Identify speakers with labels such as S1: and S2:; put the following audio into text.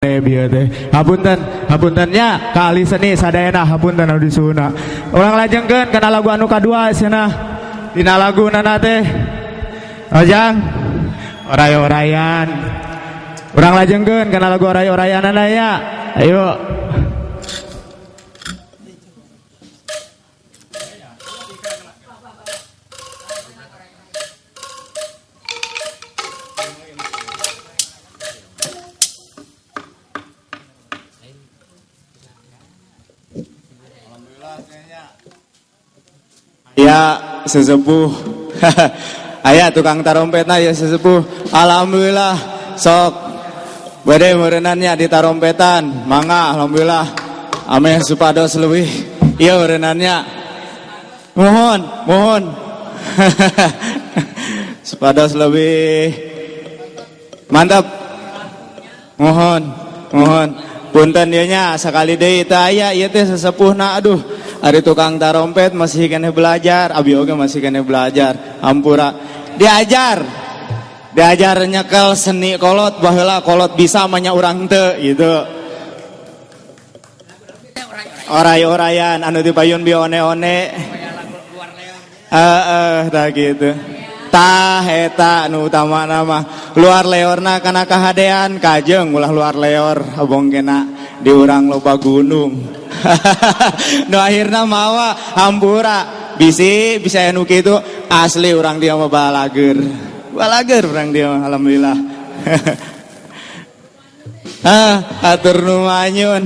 S1: Bieu teh. Hapunten, hapuntennya ka ahli seni sadayana, hapunten anu disuhuna. Urang lajengkeun kana lagu anu kadua cenah. Dina lagu nana teh. Ojang oray-orayan. Urang lajengkeun kana lagu oray-orayanana ya. Ayo. Ya sesepuh. Aya tukang tarompetna ya sesepuh. Alhamdulillah sok bade meureunannya di tarompetan. Mangga alhamdulillah. Ameh supados leuwih ieu meureunannya. Mohon, mohon. Supados lebih mantap. Mohon, mohon. Punten ieu nya sakali deui teu aya ieu teh sesepuhna, aduh. Ari tukang tarompet masih keneh belajar, abi oge masih keneh belajar. Hampura diajar. Diajar nyekel seni kolot baheula, kolot bisa mah nya urang teu gitu. Oray-orayan anu dipayun bi one-one. Heeh, tah gitu. Tah eta nu utamana mah luar leorna kana kahadean kajeng ulah luar leor abong kena di urang loba gunung. Nu akhirna mawa hampura bisi bisa anu kitu asli urang dia mah balager. Balager urang dia mah alhamdulillah. Ah, atur nu manyun.